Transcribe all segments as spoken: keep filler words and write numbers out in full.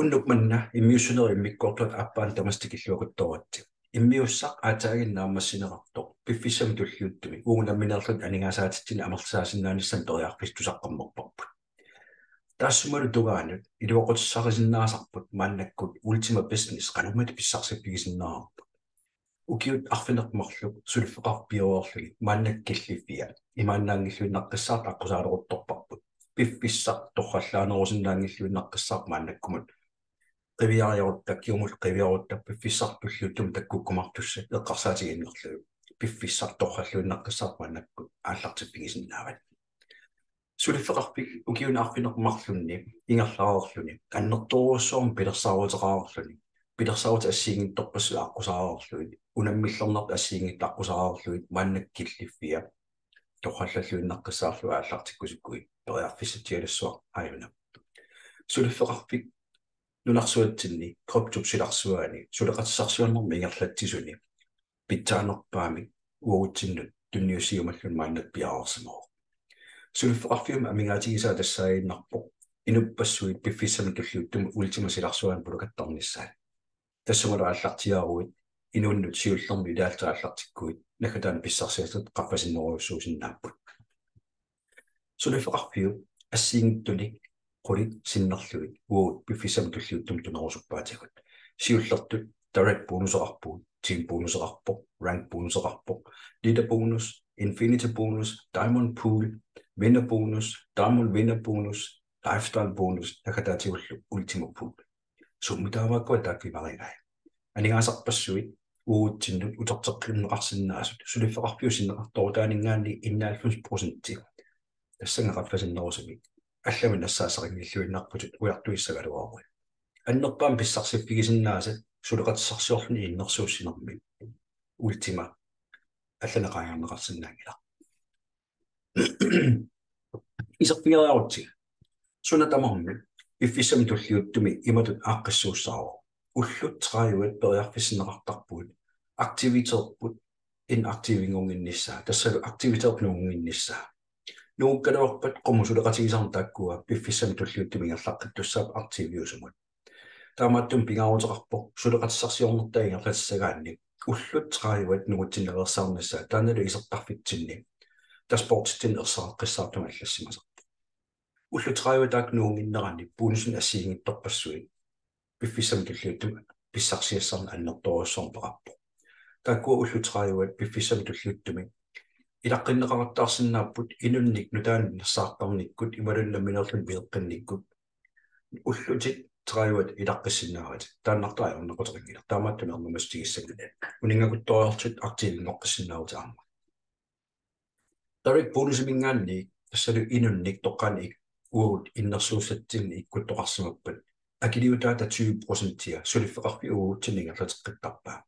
Unnuk manna immiussinerit immikkoortuata aappaanut tamassi tikilluaqqusaavusi. Immiussaq aatsaannguaq naammassineqartoq piffissami tulliuttumi uagut nammineerluta aningaasaatitsinnik amerlisaasinnaanissamut periarfissaq tusaqqammerparput. Taassumalu tungaanut iluaqutissarisinnaasarput maannakkut Ultima Business qanormita pissarsiffigisinnaasarput. Ukiut arfineq-marluk suliffeqarfik pioreerluni maannakkut killiffia imaannaanngilluinnaqqissaartut aqqusaaleruttorparput. Piffissaq torrallaanerusinnaanngilluinnaqqissaarpoq maannakkumut. Qiviarutta, kingumut qiviarutta piffissaq tulliuttumi takkukkumaartussat eqqarsaatiginnarlugit. Piffissaq torralluinnaqqissaarpoq maannakkut aallartiffigisinnaavat. Suliffeqarfik ukiuni arfineq-marlunni ingerlareerluni annertoorujussuarmik pilersaaruteqareerluni, pilersaarutit assigiinngitsorpassuit aqqusaareerlugit, unammillernartut assigiinngitsut aqqusaareerlugit maannakkut killiffia torrallalluinnaqqissaarlugu aallartikkusukkukku periarfissatsialassuaq aajuna. Suliffeqarfik nunarsuatsinni kryptop silarsuaani suleqatissarsiornermi ingerlatsisuni pitsaanerpaamik uagutsinnut tunniussiumalluni maannakkut piareersimavoq. Suliffeqarfiup amigaatigisaa tassaaginnarpoq inuppassuit piffissami tulliuttumi Ultimap silarsuaani pulukattarnissaat. Tassungalu aallartiaaruit inunnut siullermik ilaallutit aallartikkuit naggataani pissarsiassat qaffasinnerujussuusinnaapput. Suliffeqarfiup assigiinngitsunik qulit sinnerlugit uagut piffissami tulliuttumi tunerusuppaatigut. Siullertut direct bonuseqarpugut, team bonuseqarpoq, rank bonuseqarpoq, leader bonus, infinity bonus, diamond pool, winner bonus, diamond winner bonus, lifestyle bonus, naggataatigullu Ultima pool. Summi taamaakkua taakku imarigai. Aningaasarpassuit uagutsinnut uterteqqinneqarsinnaasut suliffeqarfiup sinneqartoorutaaninngaanniit enoghalvfems procenti tassannga qaffasinnerusumik allamik nassaassaqanngilluinnarputit ujartuissagaluaruit. Annerpaamik pissarsiffigisinnaasat suleqatissarsiorluni innersuussinermi Ultima allanik qaangerneqarsinnaanngilaq. Iserfigeriarutsigit. Suna tamarmi piffissami tulliuttumi imatut aaqqissuussaavoq. Ullut tredive periarfissinneqartarpugut aktiviteterput inaktivinngornissaa, tassalu aktiviteterput nungunngornissaa. Nungukkaluarpat qummut suleqatigisarneq taakkua piffissami tulliuttumi ingerlaqqittussaapput aktiviusumut. Taamaattumik pingaaruteqarpoq suleqatissarsiornertaa ingerlatissagaanni ullut tredive nungutsinnaveersaarnissaa, taannalu isertarfitsinni dashboarditsinni erseqqissaartumik allassimasarpoq. Ullut tredive taakku nungunneranni bonusinik assigiinngitsorpassuit piffissami tulliuttumi pissarsiassarneq annertoorujussuarmik peqarpoq. Taakkua ullut tredive piffissami tulliuttumi ilaqqinneqartaarsinnaapput inunnik nutaanik nassaartarnikkut imaluunniit nammineerluni piseqqinnikkut. Ullutit tredive ilaqqissinnaavatit, taannartaa ajornaquteqanngilaq, taamaattumik ernumassutigissanngilaq. Uninngakuttoriarlutit aktiivinngoqqissinnaavutit aamma. Direct bonusiminngaanniit tassalu inunnik toqqaannaq uagut innersuussatsinnik ikkuttoqarsimappat akiliutaata tyve procentia suliffeqarfiup uagutsinnut ingerlateqqittarpaa.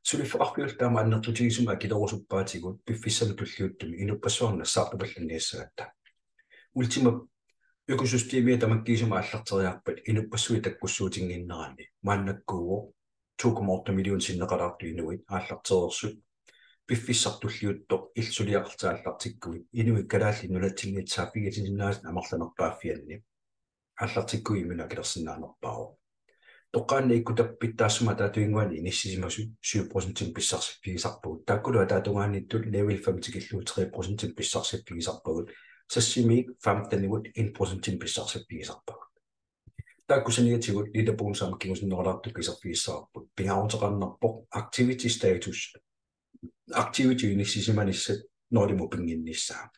Suliffeqarfiullu taama annertutigisumik akilerusuppaatigut piffissami tulliuttumi inuppassuarnut nassaartupallanniassagatta. Ultima økosystemia tamakkiisumik aallarteriarpat inuppassuit takkussuutinnginneranni maannakkuuvoq to komma otte million sinneqalaartut inuit aallartereersut. Piffissaq tulliuttoq illit suliaqarlutit aallartikkuit inuit kalaallit nunatsinniit saaffigisinnaasut amerlanerpaaffianni aallartikkuit imminut akilersinnaanerpaavoq. Toqqaannaq ikkutappit taassuma ataatsuinnguani inissisimasut syv procentimik pissarsiffigisarpagut. Taakkulu ataatungaaniittut level fem tikillugu tre procentimik pissarsiffigisarpagut. Sassimik femtenimut en procentimik pissarsiffigisarpagut. Taakku saniatigut leader bonus aamma kingusinnerulaartukkut iserfigissavarput. Pingaaruteqarnerpoq activity status. Activity inissisimanissat nulimut pinnginnissaa.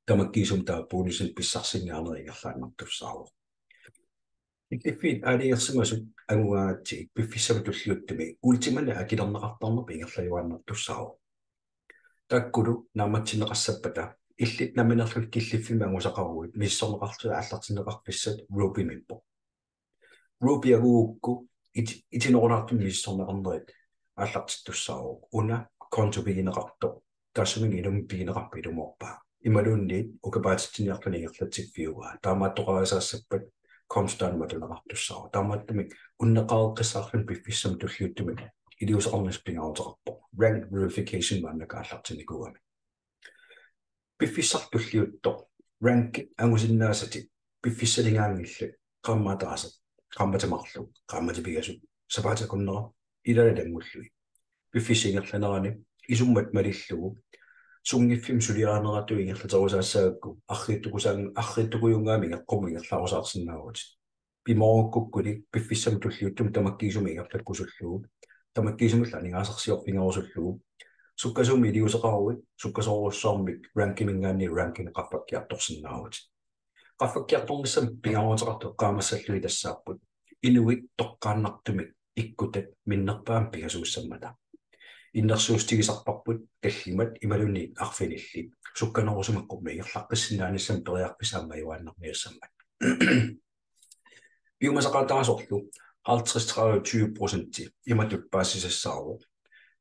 Tamakkiisumik taava bonusinik pissarsinnaaneq ingerlaannartussaavoq. Killiffiit aalajangersimasut angugaangatsigit piffissami tulliuttumi Ultimanik akilerneqartarneq ingerlajuaannartussaavoq. Taakkulu naammatsinneqassappata illit nammineerlutit killiffimmi angusaqaruit misissorneqarlutit aallartinneqarfissat Rubymiippoq. Ruby angugukku it-, itinerulaartumik misissorneqarnerit aallartittussaavoq. Una konto pigineqartoq taassuminnga ilummik pigineqarpat ilumoorpaa. Imaluunniit ukapaatitsiniarluni ingerlatsiffiugaa. Taamaattoqarisaassappat konto taanna matuneqartussaavoq. Taamaattumik unneqqareqqissaarluni piffissami tulliuttumi iliuuseqarnissaq pingaaruteqarpoq. Rank verification maannakkut aallartinnikuugami. Piffissaq tulliuttoq rankit angusinnaasatit piffissaligaanngillat qaammat ataaseq qaammatit marluk, qaammatit pingasut, sapaatip akunnera, ilaat ilanngullugit. Piffissap ingerlanerani isummat malillugu sunngiffimmi suliarineratut ingerlaterusaassaagakku arriitsukusaang-, arriitsukujunngaanniit qummut ingerlarusaarsinnaavutit. Pimoorukkukkunik piffissami tulliuttumi tamakkiisumik ingerlakkusullugu, tamakkiisumillu aningaasarsiorfigerusullugu, sukkasuumik iliuuseqaruit sukkasoorujussuarmik rankiminngaanniit rankimik qaffakkiartorsinnaavutit. Qaffakkiartornissamut pingaaruteqartut eqqaamassallugit tassaapput: inuit toqqaannartumik ikkutat minnerpaamik pingasuussammata. Innersuussutigisarparput tallimat imaluunniit arfinillit. Sukkanerusumik qummut ingerlaqqissinnaanissamut periarfissaq aamma ajuaannarniassammat. Piumasaqaataasorlu halvtreds, tredive, tyve procenti imatut paasisassaavoq: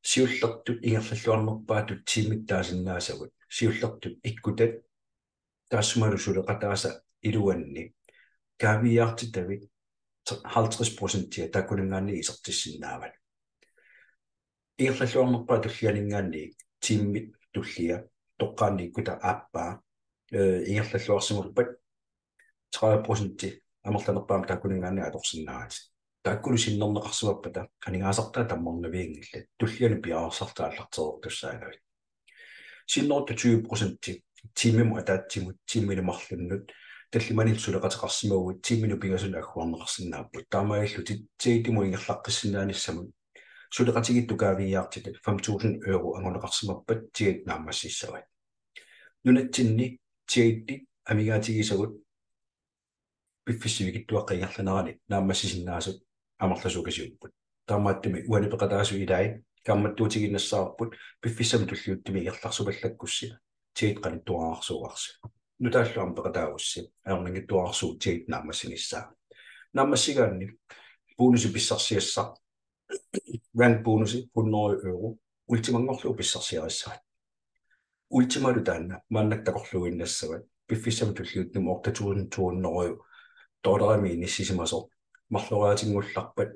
siullertut ingerlalluarnerpaatut tiimit taasinnaasagut, siullertut ikkutat taassumalu suleqataasa iluanni kaaviiaartitavit halvtreds procentia taakkuninngaanniit isertissinnaavat. Ingerlalluarnerpaap tullianinngaanniit tiimit tullia toqqaannaq ikkutat aappaa, eh, ingerlalluarsimappat tredive procenti amerlanerpaamik taakkuninngaanniit atorsinnaavatit. Taakkulu sinnerneqarsimappata aningaasartaat tammarnavianngillat, tullianut piareersartut aallartereertussaagavit. Sinneruttut tyve procenti tiimimut ataatsimut, tiiminut marlunnut, tallimanillu suleqateqarsimaguit tiiminut pingasunut agguarneqarsinnaapput. Taamaalillutit Jademut ingerlaqqissinnaanissamut suleqatigiittut kaaviiaartitat fem tusind euro anguneqarsimappat Jade naammassissavat. Nunatsinni Jade amigaatigisagut piffissap sivikitsuaqqap ingerlanerani naammassisinnaasut amerlasuukasiupput. Taamaattumik uani peqataasut ilaat kaammattuutigiinnassavarput piffissami tulliuttumi ingerlarsupallakkussi Jade qanittuararsuuvarsi. Nutaallu aamma peqataagussi ajornanngitsuararsuuvoq Jade naammassinissaa. Naammassigaanni bonusi pissarsiassaq, rank bonusi hundrede euro, Ultimanngorlugu pissarsiarissavat. Ultimalu taanna maannakkut takorluuinnassavat, piffissami tulliuttumi otte tusind to hundrede dollarimik inissisimasoq. Marloriaatinngullarpat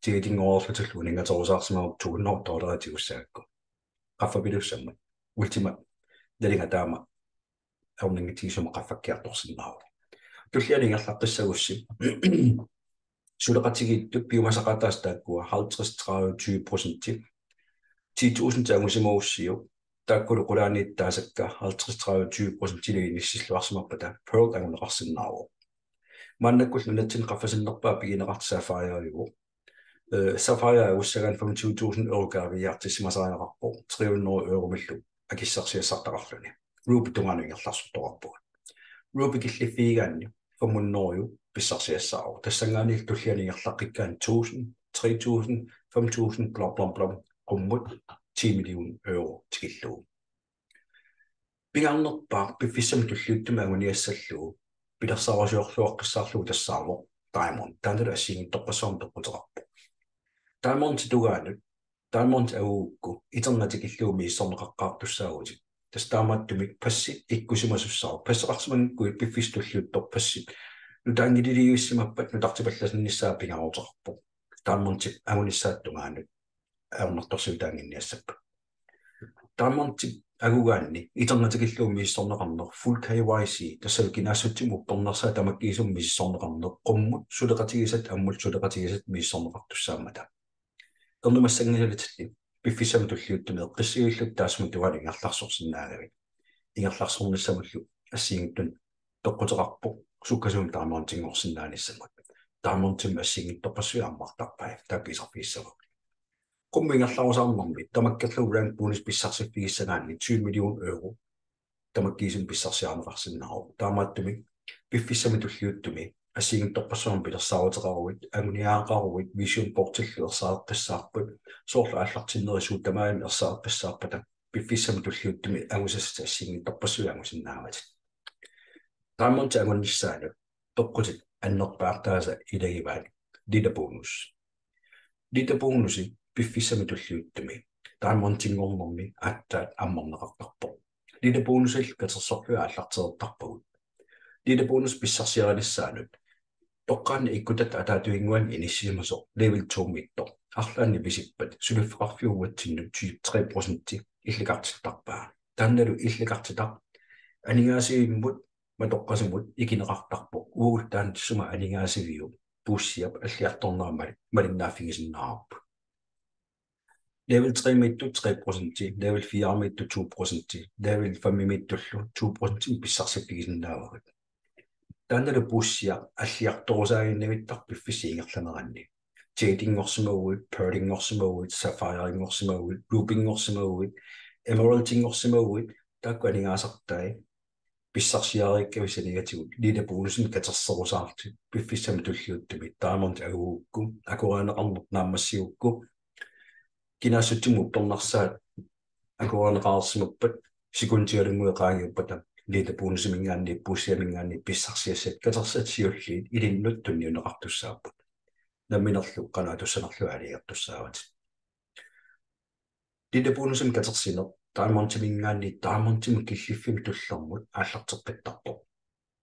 Jadeinngorlutillu uninngaterusaarsimagukku to hundrede dollarit tigussagakku. Qaffapilussammat. Ultima nalinga taama ajornanngitsigisumik qaffakkiartorsinnaavoq. Tullianut ingerlaqqissagussi suleqatigiittut piumasaqaataasut taakkua halvtreds, tredive, tyve procenti. Ti tusind angusimagussiuk, taakkulu qulaaniittaasakka halvtreds, tredive, tyve procentilu inissilluarsimappata Pearl anguneqarsinnaavoq. Maannakkullu nunatsinni qaffasinnerpaaq pigineqartoq Sapphireuvoq. Eh, Sapphire angussagaanni femogtyve tusind euro kaaviiaartissimasariaqarpoq, tre hundrede euromillu akissarsiassartaqarluni. Ruby tungaanut ingerlarsortoqarpugut. Ruby killiffigigaanni fem hundrede euro pissarsiassaavoq. Tassanngaanniillu tullianut ingerlaqqikkaanni tusind, tre tusind, fem tusind, bla, bla, bla, qummut ti million euro tikillugu. Pingaarnerpaaq piffissami tulliuttumi anguniassallugu pilersaarusiorluaqqissaarlugu tassaavoq Diamond. Taannalu assigiinngitsorpassuarnik peqquteqarpoq. Diamondip tungaanut, Diamond angugukku iternatikillugu misissorneqaqqaartussaavutit. Tassa taamaattumik passit ikkussimasussaavoq. Passeqarsimanngikkuit piffissami tulliuttumi passit nutaanngililiivissimappat nutartipallaarnissaa pingaaruteqarpoq. Diamondip angunissaata tungaanut ajornartorsiutaannginniassappat. Diamondip angugaanni iternatikillugu misissorneqarneq, full K Y C, tassalu kinaassutsimut uppernarsai tamakkiisumik misissorneqarneq, qummut suleqatigisatit ammut suleqatigisatit misissorneqartussaammata. Ernumassanngilatilli piffissami tulliuttumi eqqissivillutit taassuma tungaanut ingerlarsorsinnaagavit. Ingerlarsornissamullu assigiinngitsunik peqquteqarpoq sukkasuumik Diamondinngorsinnaanissamut. Diamondimmi assigiinngitsorpassuit ammartarpai, taakku iserfigissavagut. Qummut ingerlarusaarnermi tamakkerlugu rank bonus pissarsiffigisagaanni tyve million euro tamakkiisumik pissarsiarineqarsinnaavoq. Taamaattumik piffissami tulliuttumi assigiinngitsorpassuarnik pilersaaruteqaruit, anguniagaqaruit, vision boardillu erseqqissaarput, soorlu aallartinneri suut tamarmik erseqqissaarpata, piffissami tulliuttumi angusassatit assigiinngitsorpassuit angusinnaavatit. Diamondip angunissaanut peqqutit annerpaartaasa ilagivaat leader bonus. Leader bonusi piffissami tulliuttumi Diamondinngornermi aatsaat ammarneqartarpoq. Leader bonusillu katersorlugit aallartereertarpagut. Leader bonus pissarsiarinissaanut toqqaannaq ikkutatta ataatsuinnguanni inissisimasoq level to-miittoq arlaannik pisippat suliffeqarfiup uatsinnut tyve tre procenti illikartittarpaa. Taannalu illikartitaq aningaasivimmut matoqqasumut ikineqartarpoq. Uagut taanna sumut aningaasiviuk? puussiap alliartornera mali-, malinnaaffigisinnaavarput. Level tre-miittut tre procenti, level fire-miittut to procenti, level fem-miittullu to procenti pissarsiffigisinnaavagut. Taannalu puussiaq alliartorusaaginnavittarpoq piffissap ingerlaneranni. Jade-inngorsimaguit, Pearl-inngorsimaguit, Sapphire-inngorsimaguit, Ruby-inngorsimaguit, Emerald-inngorsimaguit, taakku aningaasartai pissarsiariikkavit saniatigut leader bonusimik katerserusaarlutit piffissami tulliuttumi Diamond angugukku, akuerineqarneq naammassigukku, kinaassutsimut uppernarsaat akuerineqareersimappat, sekundialunnguit qaangiuppata leader bonusiminngaanniit puussiaminngaanniit pissarsiassat katersat siulliit ilinnut tunniunneqartussaapput. Namminerlu qanoq atussanerlugu aalajangertussaavatit. Leader bonusimik katersineq Diamondiminngaanniit Diamondimut killiffimmi tullermut aallarteqqittarpoq.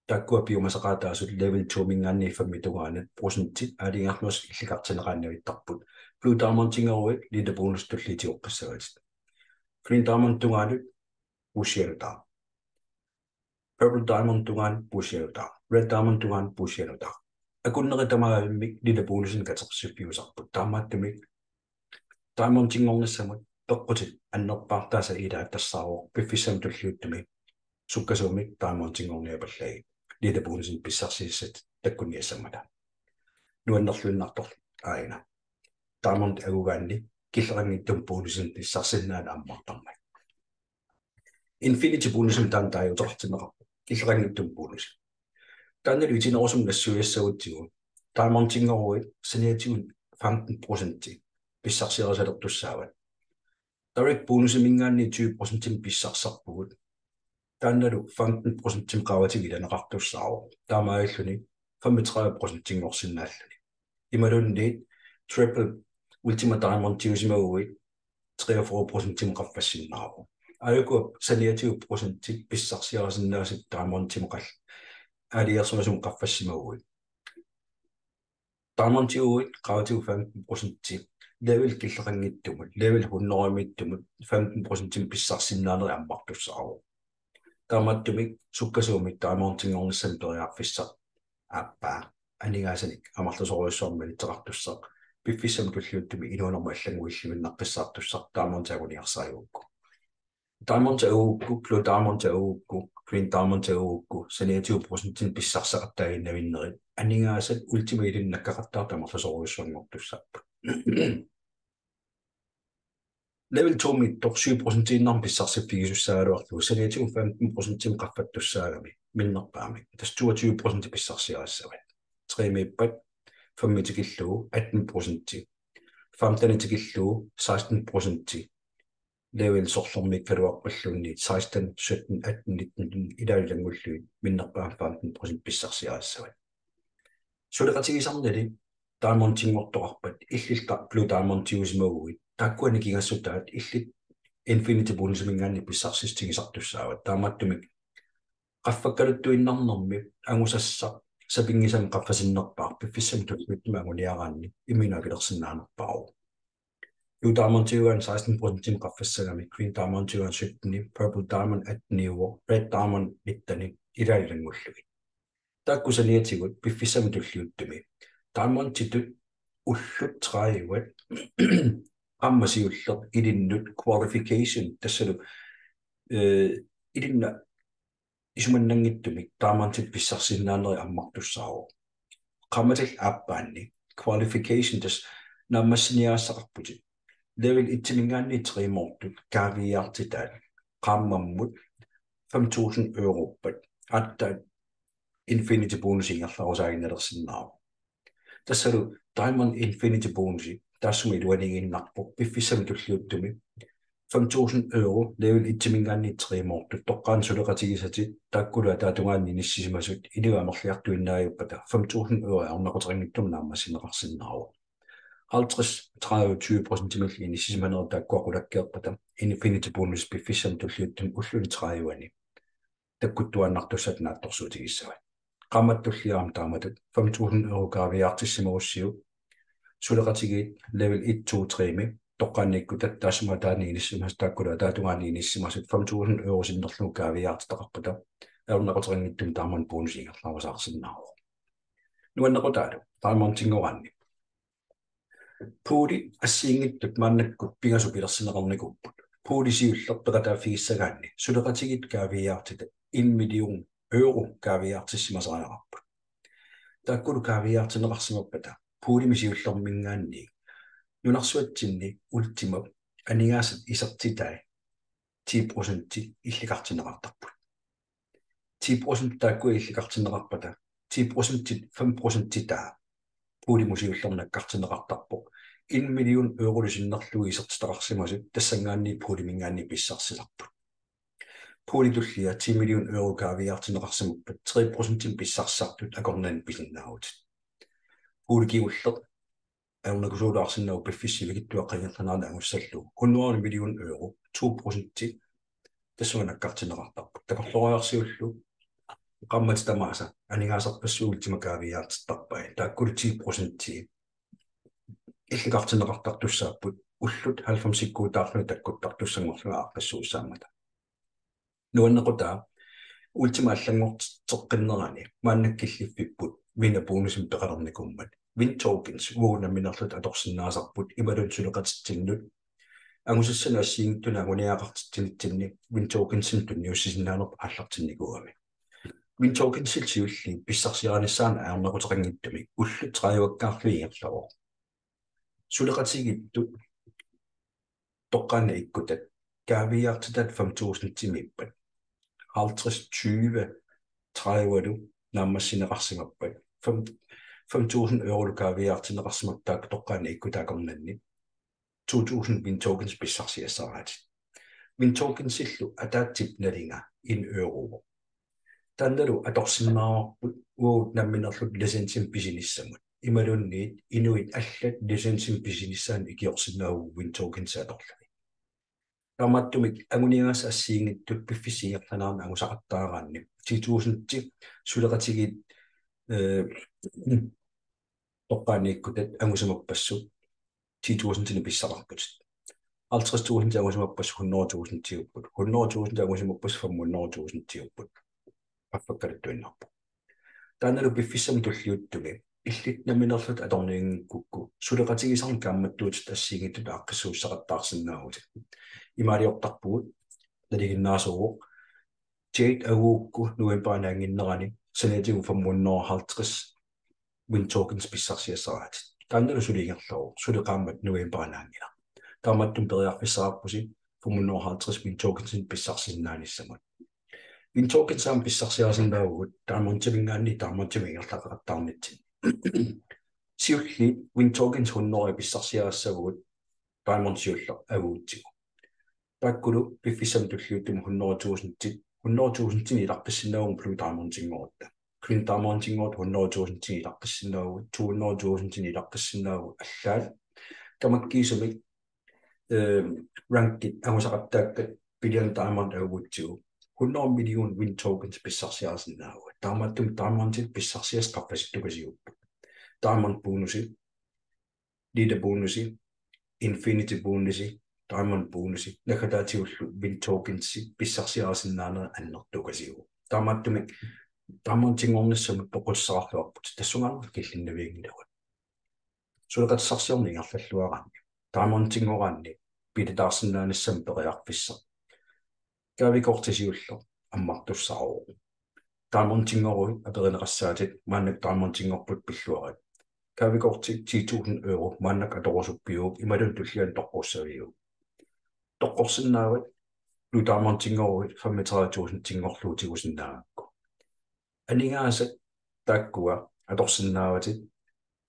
Taakkua piumasaqaataasut level two-minngaanniit fem-ip tungaanut procentit aalajangersimasut illikartinneqaannavittarput. Blue Diamondinngooruit leader bonus tulliit tigoqqissavatit. Green Diamond tungaanut puussianut taama. Purple Diamond tungaanut puussianut taama. Red Diamond tungaanut puussianut taama. Akunneri tamaavimmik leader bonusimik katersiffiusarput. Taamaattumik Diamondinngornissamut peqqutit annerpaartaasa ilaat tassaavoq piffissami tulliuttumi sukkasuumik Diamondinngorniapallagit leader bonusimik pissarsiassat takkunniassammata. Nuannerluinnartorlu aajuna. Diamond angugaanni killeqanngitsumik bonusimik pissarsisinnaanera ammartarmat. Infinity bonusimik taanna taaguuteqartinneqarpoq. Killeqanngitsumik bonusi. Taannalu itinerusumik nassuiassagutsigu. Diamondinngooruit saniatigut femten procenti pissarsiarisalertussaavat. Direct bonusiminngaanniit tyve procentimik pissarsisarpugut. Taannalu femten procentimik qaavatigut ilaneqartussaavoq. Taamaalilluni femogtredive procentinngorsinnaalluni. Imaluunniit Triple Ultima Diamondiusimaguit treogfyrre procentimik qaffassinnaavoq. Aajuku saniatigut procentit pissarsiarisinnaasat Diamondimut qall-, aalajangersimasumut qaffassimaguit. Diamondiuguit qaavatigut femten procenti, level killeqanngitsumut, level hundrede-miittumut femten procentimik pissarsisinnaanerit ammartussaavoq. Taamaattumik sukkasuumik Diamondinngornissamut periarfissaq aappaa aningaasanik amerlasoorujussuarmik malitseqartussaq, piffissami tulliuttumi inuunerma allannguilluinnaqqissaartussaq Diamond anguniarsaagukku. Diamond angugukku, Blue Diamond angugukku, Green Diamond angugukku, saniatigut procentinik pissarseqattaaginnavinnerit aningaasat Ultimap ilinnut nakkaqattaartut amerlasoorujussuanngortussaapput. Level two-miittoq syv procentiinnarmik pissarsiffigisussaagaluarlugu saniatigut femten procentimik qaffattussaagami minnerpaamik. Tassa toogtyve procent pissarsiarissavat. Tre-miippat femmi tikillugu atten procenti. Femteni tikillugu seksten procenti. Level sorlermiikkaluarpalluunniit seksten, sytten, atten, nitten ilaalu ilanngullugit minnerpaamik femten procent pissarsiarissavat. Suleqatigisarnili Diamondinngortoqarpat illillu Blue Diamondiusimaguit taakkua nikingassutaat illit Infinity Bonusiminngaanniit pissarsissutigisartussaavat. Taamaattumik qaffakkaluttuinnarnermi angusassaq sapinngisamik qaffasinnerpaaq piffissami tulliuttumi anguniaraanni imminut akilersinnaanerpaavoq. Blue Diamondiugaanni seksten procentimik qaffassagami, Green Diamondiugaanni sytten, Purple Diamond atten, Red Diamond nitten ilaalu ilanngullugit. Taakku saniatigut piffissami tulliuttumi Diamonditut ullut tredive qaammat siulleq ilinnut qualification, tassalu, eh, ilinnut isumannanngitsumik Diamondit pissarsisinnaanerit ammartussaavoq. Qaammatillu aappaanni qualification, tassa naammassiniagassaqarputit. Level et-iminngaanniit tre-moortut kaaviiaartitaat qaammammut fem tusind europpat aatsaat Infinity Bonusi ingerlarusaaginnalersinnaavoq. Tassalu Diamond Infinity Bonusi taassuma iluaniiginnarpoq piffissami tulliuttumi fem tusind euro level et-iminngaanniit tre-moortut toqqaannaq suleqatigisatit taakkulu ataatungaani inissisimasut inuit amerliartuinnaajuppata fem tusind euro ajornaquteqanngitsumik naammassineqarsinnaavoq. Halvtreds, tredive, tyve procentimilli inissisimanerit taakkua qulakkeerpata Infinity Bonus piffissami tulliuttumi ulluni tredive-ni takkuttuaannartussatut naatsorsuutigissavat. Qaammatip tulliani aamma taamatut fem tusind euro kaaviiaartissimagussiuk suleqatigiit level et, to, tre-mi toqqaannikkutta taassuma ataani inissisimasut taakkulu ataatungaani inissisimasut fem tusind euro sinnerlugu kaaviiaartitaqarpata ajornaquteqanngitsumik Diamond Bonus ingerlarusaarsinnaavoq. Nuannequtaalu Diamondinngorlugu. Pooli assigiinngitsut maannakkut pingasut pilersinneqarnikuupput. Pooli siulleq peqataaffigissagaanni suleqatigiit kaaviiaartitat en million euro kaaviiaartissimasariaqarput. Taakkulu kaaviiaartinneqarsimappata poolimi siullerminngaanniit nunarsuatsinni Ultimap aningaasat isertitai ti procenti illikartinneqartarput. Ti procent taakku illikartinneqarpata, ti procentit fem procentitaa poolimut siullermut nakkartinneqartarpoq. En million eurolu sinnerlugit isertitaqarsimasut tassanngaanniit pooliminngaanniit pissarsisarput. Pooli tullia ti million euro kaaviiaartinneqarsimappat tre procentimik pissarsisartut akornanni pisinnaavutit. Pooli kingulleq ajornakusoorluarsinnaavoq piffissaq sivikitsuaqqat ingerlanerani angussallugu hundrede million euro, to procenti tassunga nakkartinneqartarput. Takorlooriarsiullu qaammatit tamaasa aningaasarpassuit Ultima kaaviiaartittarpai. Taakkulu ti procenti illikartinneqartartussaapput ullut halvfemsikkuutaarlugit takkuttartussanngorlugit aaqqissuussaammata. Nuannequtaa Ultima allanngorteqqinnerani maannakkut killiffipput winner bonusimik peqalernikuummat. Win tokens uagut nammineerluta atorsinnaasarput imaluunniit suleqatitsinnut angusassanut assigiinngitsunut anguniagaqartitsinitsinni win tokensinik tunniussisinnaanerput aallartinnikuugami. Win tokensillu siulliit pissarsiarinissaannut ajornaquteqanngitsumik ullut tredive-kkaarlugit ingerlavoq. Suleqatigiittut toqqaannaq ikkutat kaaviiaartitat fem tusindimiippat, halvtreds, tyve, tredive-lu naammassineqarsimappat, fem, fem tusind eurolu kaaviiaartinneqarsimappat taakku toqqaannaq ikkutat akornanni to tusind win tokens pissarsiassaraatit. Win tokensillu ataatsip nalinga en euro. Taannalu atorsinnaavarput uagut nammineerluta licensimik pisinissamut. Imaluunniit inuit allat licensimik pisinissaannut ikiorsinnaavugut win tokensit atorlugit. Taamaattumik anguniagassat assigiinngitsut piffissap ingerlanerani angusaqattaaraanni ti tusindit suleqatigiit, eh, toqqaannaq ikkutat angusimappassuk ti tusindinik pissaqarputit. Halvtreds tusind angusimappassuk hundrede tusindiupput. Hundrede tusind angusimappassuk fem hundrede tusindiupput. Qaffakkaluttuinnarpoq. Taannalu piffissami tulliuttumi illit nammineerlutit atornianngikkukku suleqatigisarneq kaammattuutit assigiinngitsut aaqqissuussaqattaarsinnaavutit. Imaaliortarpugut, nalinginnaasuuvoq, Jade angugukku novembarip anaannginnerani saniatigut fem hundrede og halvtreds win tokens pissarsiassaraatit. Taannalu suli ingerlavoq, suli qaammat novembarip anaanngilaq. Taamaattumik periarfissaqarpusi fem hundrede og halvtreds win tokensinik pissarsisinnaanissamut. Win tokens aamma pissarsiarisinnaavugut Diamondiminngaanniit Diamondimut ingerlaqattaarnitsinni. Siulliit win tokens hundrede pissarsiarissavugut Diamond siulleq angugutsigu. Taakkulu piffissami tulliuttumi hundrede tusindit, hundrede tusindinik ilaqqissinnaavagut Blue Diamondinngoruit. Green Diamondinngoruit hundrede tusindinik ilaqqissinnaavagut, to hundrede tusindinik ilaqqissinnaavagut, allaat tamakkiisumik, eh, rankit angusaqattaakkat Billion Diamond angugutsigu hundrede million win tokens pissarsiarisinnaavugut. Taamaattumik Diamondit pissarsiassat qaffasittukasiupput. Diamond bonusi, leader bonusi, infinity bonusi, Diamond bonusi, naggataatigullu win tokensit pissarsiarisinnaanerit annertukasiuvoq. Taamaattumik Diamondinngornissamut peqqutissaqarluarputit, tassungaannaq killinnavianngilagut. Suleqatissarsiorneq ingerlalluaraanni, Diamondinngoraanni biilitaarsinnaanissamut periarfissaq gaavekorti siulleq ammartussaavoq. Diamondinngoruit aperineqassaatit, maannakkut Diamondinngorputit pilluarit. Gaavekorti ti tusind euro maannakkut atorusuppiuk imaluunniit tullianut toqqussaviuk. Toqqorsinnaavat Blue Diamondinngoruit femogtredive tusindinngorlugu tigusinnaagakku. Aningaasat taakkua atorsinnaavatit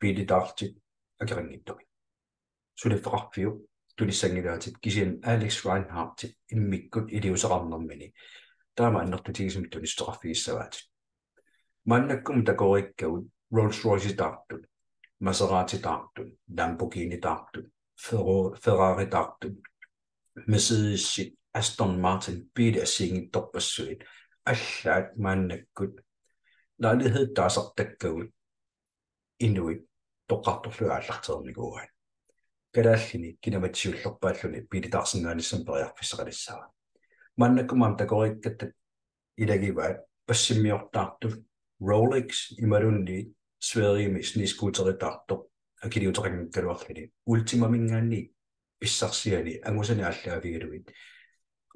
biilitaarlutit akeqanngitsumik. Suliffeqarfiup tunissanngilaatit, kisianni Alex Reinhardtip immikkut iliuuseqarnermini taama annertutigisumik tunissuteqarfigissavaatit. Maannakkumut takoriikkagut Rolls-Roycetaartut, Maseratitaartut, Lamborghinitaartut, Ferro-, Ferraritaartut, Mercedesit, Aston Martin, biilit assigiinngitsorpassuit, allaat maannakkut lejlighed taasartakkagut inuit toqqartorlugit aallartereernikuuaat. Kalaallini kinamat siullerpaalluni biilitaarsinnaanissamut periarfissaqalissavat. Maannakkut aamma takoriikkatta ilagivaat passimmiortaartut Rolex imaluunniit Sverigemi snescooteritaartoq akiliuteqanngikkaluarluni Ultimaminngaanniit pissarsiani angusani aallaavigalugit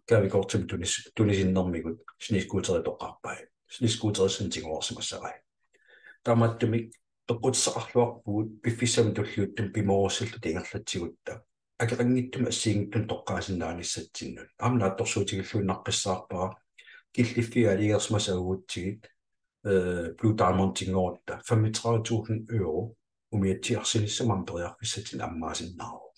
gavekortimik tunis-, tunisinnermigut snescooterit toqqarpai. Snescooterissani tiguarsimassavai. Taamaattumik peqqutissaqarluarpugut piffissami tulliuttumi pimoorussilluta ingerlatsigutta akeqanngitsumik assigiinngitsunik toqqaasinnaanissatsinnut. Aamma naatsorsuutigilluinnaqqissaarpara killiffiit aalajangersimasut angugutsigit, eh, Blue Diamondinngoorutta femogtredive tusind euro umiatsiarsinissamut periarfissatsinnut ammaasinnaavoq.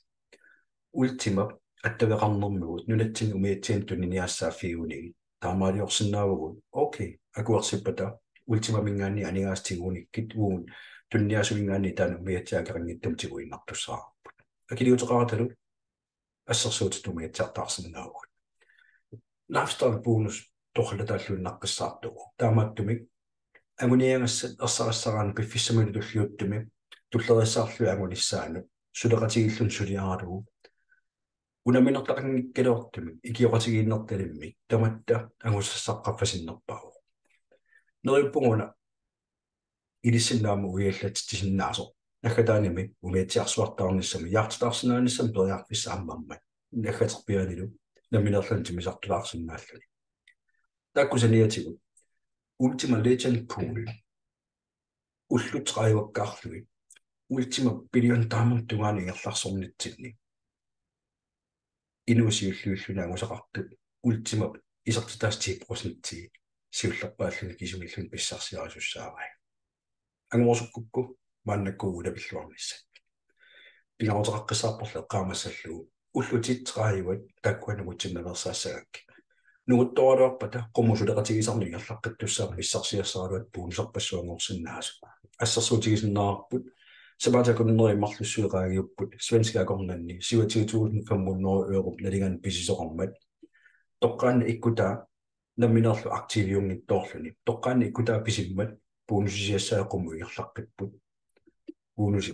Ultimap attaveqarnermigut nunatsinni umiatsianik tuniniaassaaffigigunigit taamaaliorsinnaavugut. Okay, akuersippata Ultimaminngaanniit aningaasat tigunikkit uagut tuniniaasuminngaanniit taanna umiatsiaq akeqanngitsumik tiguinnartussaavarput. Akiliuteqaratalu assersuutitut umiatsiartaarsinnaavugut. Lifestyle bonus torrallataalluinnaqqissaartuuvoq. Taamaattumik anguniagassat ersarissaraanni piffissamilu tulliuttumi tulleriissaarlugit angunissaanut suleqatigiilluni suliaralugu unamminertaqanngikkaluartumik ikioqatigiinnertalimmik tamatta angusassaq qaffasinnerpaavoq. Neriuppunga una ilissinnut aamma uiallatsitsisinnaasoq. Naggataanimi umiatsiarsuartaarnissami jaartitaarsinnaanissamut periarfissaq ammammat. Naggaterpiaanilu nammineerluni timmisartulaarsinnaalluni. Taakku saniatigut Ultima Legend Pool ullut tredive-kkaarlugit Ultima Billion Diamond tungaanut ingerlarsornitsinni inuup siulliulluni angusaqartut Ultimap isertitaasa ti procentii siullerpaalluni kisimiilluni pissarsiarisussaavai. Angusukkukku maannakkut ulapilluarnissat. Pingaaruteqaqqissaarporlu eqqaamassallugu ullutit tredive taakkua nungutsinnaveersaassagakkit. Nunguttoraluarpata qummut suleqatigisannut ingerlaqqittussaapput pissarsiassaraluat bonuserpassuanngorsinnaasut. Assersuutigisinnaavarput sapaatip akunneri marlussuit qaangiupput svenskit akornanni syvogtyve tusind fem hundrede euro nalinganik pisisoqarmat. Toqqaannaq ikkutaa nammineerluni aktiviunngitsoorluni. Toqqaannaq ikkutaa pisimmat bonusisiassaat qummut ingerlaqqipput. Bonusi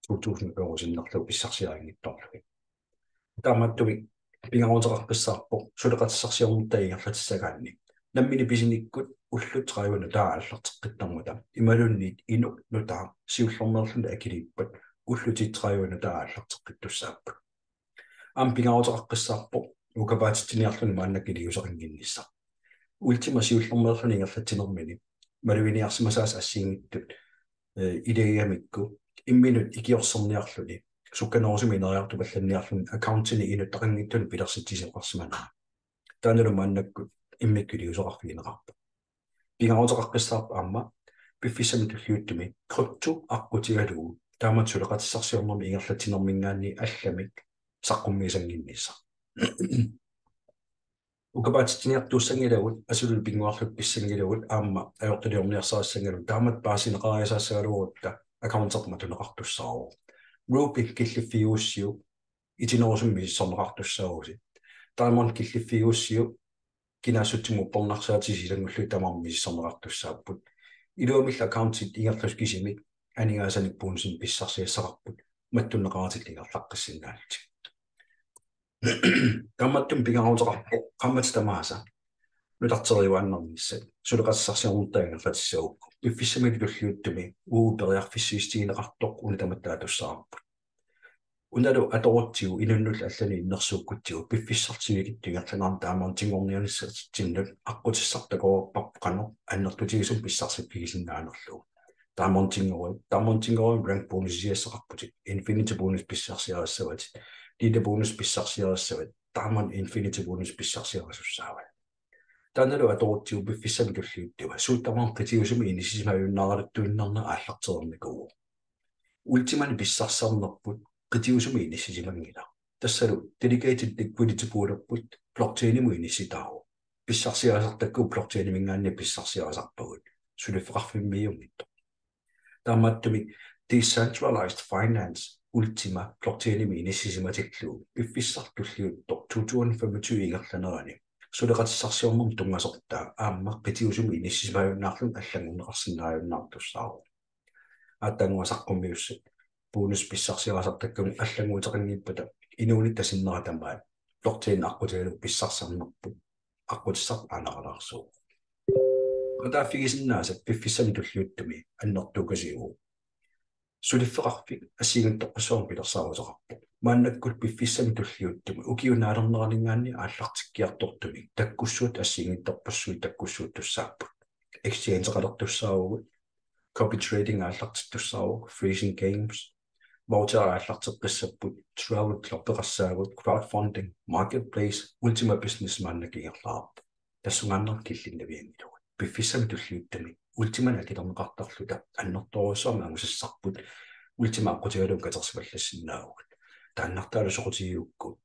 to tusind euro sinnerlugu pissarsiarinngitsoorlugit. Taamaattumik pingaaruteqaqqissaarpoq suleqatissarsiornertaa ingerlatissagaanni. Nammineq pisinikkut ullut tredive nutaat aallarteqqittarmata imaluunniit inuk nutaaq siullermeerluni akiliippat ullutit tredive nutaat aallarteqqittussaapput. Aamma pingaaruteqaqqissaarpoq ukapaatitsiniarluni maannakkut iliuuseqannginnissaq. Ultima siullermeerluni ingerlatsinermini maluginiarsimasaasa assigiinngitsut, eh, ilagigamikku imminut ikiorserniarluni sukkanerusumik ineriartupallanniarluni accountinik inuttaqanngitsunik pilersitsisoqarsimanera. Taannalu maannakkut immikkut iliuuseqarfigineqarpoq. Pingaaruteqaqqissaarpoq aamma piffissami tulliuttumi krypto aqqutigalugu taamatut suleqatissarsiornermi ingerlatsinerminngaanniit allamik saqqummiisannginnissaq. Ukapaatitsiniartuussanngilagut, asuli pinnguarluta pissanngilagut aamma ajortuliorniarsarissanngilagut taamatut paasineqariasaassagaluarutta accounterput matuneqartussaavoq. Ruby killiffigigussiuk itinerusumik misissorneqartussaavusi. Diamond killiffigigussiuk kinaassutsimut uppernarsaatit ilanngullugu tamarmik misissorneqartussaapput. Iluamillu accountit ingerlasut kisimik aningaasanik bonusinik pissarsiassaqarput mattunneqaratillu ingerlaqqissinnaallutik. Taamaattumik pingaaruteqarpoq qaammatit tamaasa nutarteriuaannarnissat suleqatissarsiornertaa ingerlatissagukku. Piffissamilu tulliuttumi uagut periarfissiissutigineqartoq una tamatta atussavarput. Unalu atorutsigu inunnullu allanut innersuukkutsigu piffissaq sivikitsoq ingerlanerani Diamondinngorniarnissatsinnut aqqutissaq takoreerparput qanoq annertutigisumik pissarsiffigisinnaaneriarlugu. Diamondinngori, Diamondinngori rank bonusisiassaqarputit, Infinity bonus pissarsiarissavatit, Leader bonus pissarsiarissavatit, Diamond Infinity bonus pissarsiarisussaavat. Taannalu atorutsigu piffissami tulliuttumi suut tamarmik qitiusumik inissisimajunnaaraluttuinnarnerat aallartereernikuuvoq. Ultimanik pissarsisarnerput qitiusumik inissisimanngilaq. Tassalu delegated liquidity poolerput blockchainimut inissitaavoq. Pissarsiarisartakkagut blockchainiminngaanniit pissarsiarisarpagut. Suliffeqarfimmiiunngitsoq. Taamaattumik decentralized finance Ultima blockchainimi inissisimatillugu piffissaq tulliuttoq to tusind femogtyve ingerlanerani suleqatissarsiornermut tunngasortaa aamma qitiusumik inissisimajunnaarluni allanngorneqarsinnaajunnaartussaavoq. Aatsaannguaq saqqummiussat bonus pissarsiarisartakkagut allannguuteqanngippata inuunitta sinnera tamaat blockchain aqqutigalugu pissarsisarnerput aqqutissaq aanaqalaarsuuvoq. Peqataaffigisinnaasat piffissami tulliuttumi annertukasiuvoq. Suliffeqarfik assigiinngitsorpassuarnik pilersaaruteqarpoq. Maannakkut piffissami tulliuttumi ukiup naalerneraninngaanniit aallartikkiartortumik takkussuutit assigiinngitsorpassuit takkussuuttussaapput. Exchangeqalertussaavugut, copy trading aallartittussaavoq, freezing games, voucher aallarteqqissapput, travel clubeqassaagut, crowdfunding, marketplace, Ultima Business maannakkut ingerlaarpoq. Tassungaannaq killinnavianngilagut. Piffissami tulliuttumi Ultimanik akilerneqartarluta annertoorujussuarmik angusassarput Ultima aqqutigalugu katersivallassinnaavugut. Taannartaalu soqutigigukku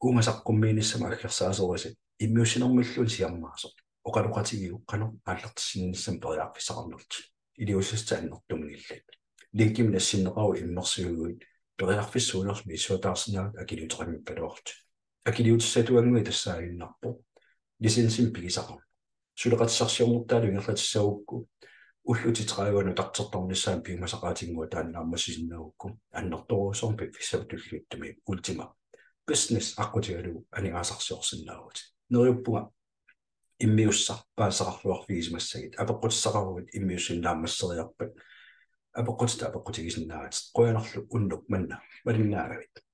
uunga saqqummiinissamut aggersaasorisat immiussinermilluunniit siammaasoq oqaloqatigiuk qanoq aallartissinnissamut periarfissaqarnerlutit. Iliuusissat annertunngillat. Linkimik nassinneqaruit immersuiguit periarfissat suunersut misissuataarsinnaavat akiliuteqanngikkaluarlutit. Akiliutissatuannguit tassaaginnarpoq licensimik pigisaqarneq. Suleqatissarsiornertaalu ingerlatissagukku ullutit tredive nutartertarnissaanut piumasaqaatinnguaq taanna naammassisinnaagukku annertoorujussuarmik piffissami tulliuttumi Ultima Business aqqutigalugu aningaasarsiorsinnaavutit. Neriuppunga immiussaq paasisaqarluarfigisimassagit, apeqqutissaqaruit immiussineq naammasseriarpat apeqqutitut apeqqutigisinnaavatit. Qujanarlu unnuk manna malinnaagavit.